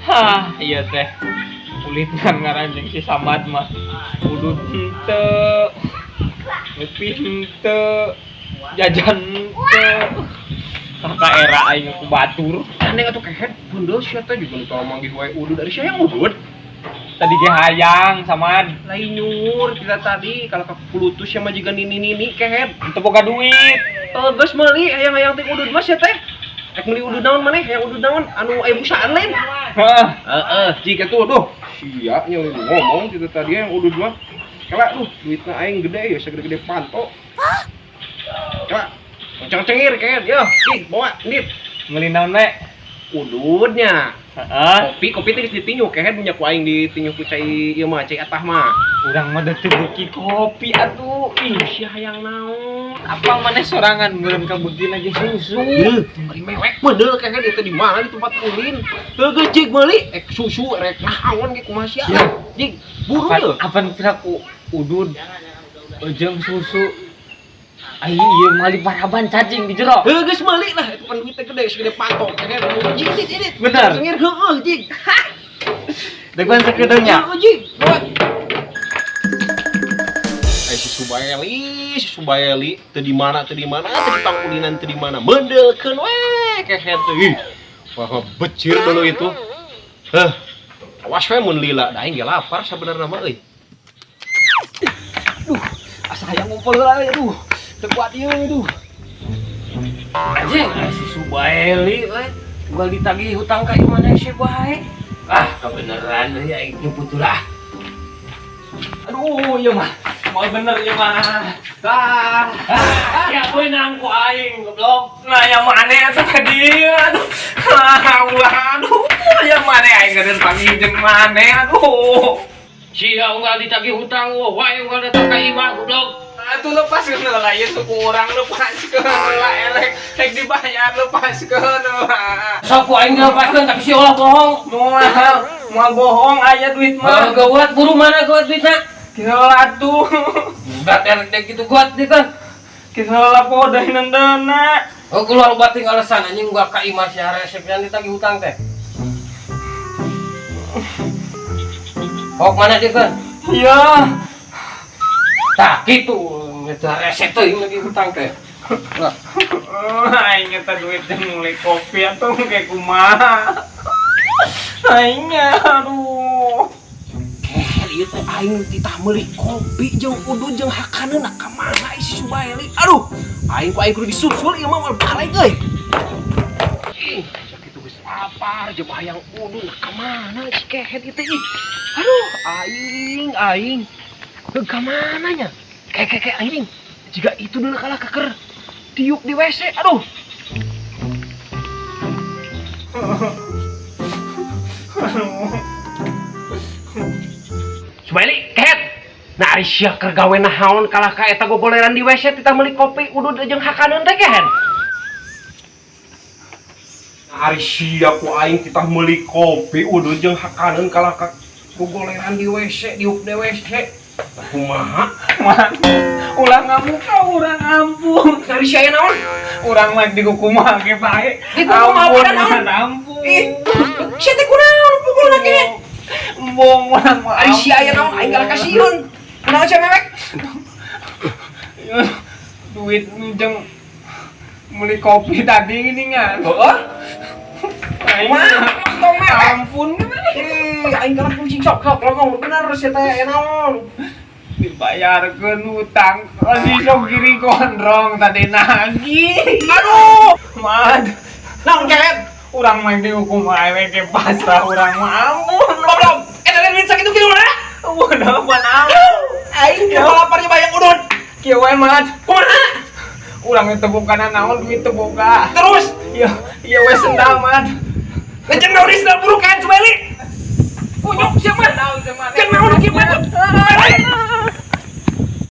Hah, iya teh. Ulitan ngaran jeung si Samad mah. Udud henteu. Ngopi henteu. Jajan henteu. Kakak era aing ku batur. Aneh atuh kehed bundel sia teh juga nu tong manggih wae udud ari sia yang udud. Tadi ge hayang Samad. Lain nyur kita tadi kalau ka kulutus sia mah jiga nini-nini kehed. Teu boga duit. Geus meuli hayang-hayang teh udud mah sia teh. Rek meuli udud naon maneh? Hayang udud naon? Anu aya busaan lain? Heeh. Heeh, jika tuh duh. Sia nya ngomong kita tadi yang udud mah. Kela duh, duitna aing gede ya segede-gede panto. Kela, ceng-cengir kehed, yo, ih bawa nit. Meuli naon we? Ududnya. Heeh. Kopi, kopi teh geus ditinju kehed nya ku aing ditinju ku cai ieu mah cai atah mah. Urang mah teu beuki kopi atuh. Ih, sia hayang naon? Apa maneh sorangan meureun ka beuki lagi susu. Heuh, meri mewek meudeuh kehed ieu teh di mana di tempat ulin. Teu geus cik meuli, ek susu rek naon ge kumaha sia. Jig, buru yeuh. Apan piraku udud jeung susu. Ai ieu mali paraban cacing di jero. Heuh geus meuli lah itu pan duitnya gede segede panto kehed. Jig jig jig. Bener. Sengir heueuh jig. Degan sakedeungnya. Heueuh jig. Bawa. Si Subaeli, teu di mana, teu di mana, teu di pangkulinan, teu di mana, mendelkeun we kehed teh. Ih, wah becir dulu itu. Heh. Awas we mun lila, da aing ge lapar sabenerna mah euy. Aduh, asa hayang ngumpul heula aduh. Teu kuat ieu aduh. Anjing, si Subaeli we unggal ditagih hutang ka imah hese bae. Ah, kebeneran euy aing nyumput lah. Aduh, ieu mah. Mau bener ieu mah. Ah, ya beunang ku aing goblok. Nah, yang mana atuh ka dieu aduh. Ah, ulah aduh, yang mana aing geus panggih jeung maneh aduh. Sia unggal ditagih hutang wae unggal datang ka imah goblok. Atuh lepaskeun heula ieu suku urang lepaskeun heula elek rek dibayar lepaskeun heula. Sok ku aing dilepaskeun tapi si ulah bohong. Moal, moal bohong aya duit mah. Gawat buru mana gawat duitna? Kira atuh. Udah terek gitu gawat duit kan. Kira lah poho nendena. Oh keluar bating alasan anjing gua ka imah si resep yang ditagih hutang teh. Hok mana dia kan? Iya. Tah kitu eta resep teh lagi hutang teh. Lah, aing eta duit jeung meuli kopi atuh kayak kumaha. Aing aduh. Kehed ieu teh aing titah meuli kopi jeung udud jeung hakaneun ka mana si Subaeli. Aduh, aing ku aing kudu disusul ieu mah moal balik euy. Ih, sakitu geus lapar jeung hayang udud ka mana si kehed ieu teh ih. Aduh, aing aing. Heuh ka mana nya? Kayak anjing. Jika itu dulu kalah keker diuk di WC. Aduh. Subaeli, kehed. Nah, ari sia keur gawe naon kalah ka eta gogoleran di WC titah meuli kopi udud jeung hakaneun teh kehed. Ari sia ku aing titah meuli kopi udud jeung hakaneun kalah ka gogoleran di WC, diuk di WC. Kumaha? Man, ulah ngamuka urang ampun. Ari sia aya naon? Urang mah dikukumaha ge bae. Dikukumaha Ampun, bae naon? man, ampun. Ih, sia teh kunaon pukulna kieu? Embung urang mah. Ari sia aya naon? Aing kalah kasieun. Kunaon sia mewek? Duit jeung meuli kopi tadi gini ngan. Heeh. Aing Kumaha? Tong mewek. Ampun. Ih, aing kalah pusing sok sok ngomong bener sia teh aya naon? Dibayarkeun hutang si sok kiri gondrong tadi nagih. Aduh, Man, naon kehed? Urang mah dihukum awe ge pasrah urang mah ampun. Goblok. Eta teh duit sakitu kieu mana? Waduh, pan ampun. Aing keur laparnya bayang udud. Kieu we man. Kumaha? Urang teu boga naon duit teu boga. Terus Iya, iya we sendal man. Ngejeng naon di sendal buruk kan Subaeli? Kunyuk sia mah. Naon teh maneh? Kan naon kieu mah. Subaeli.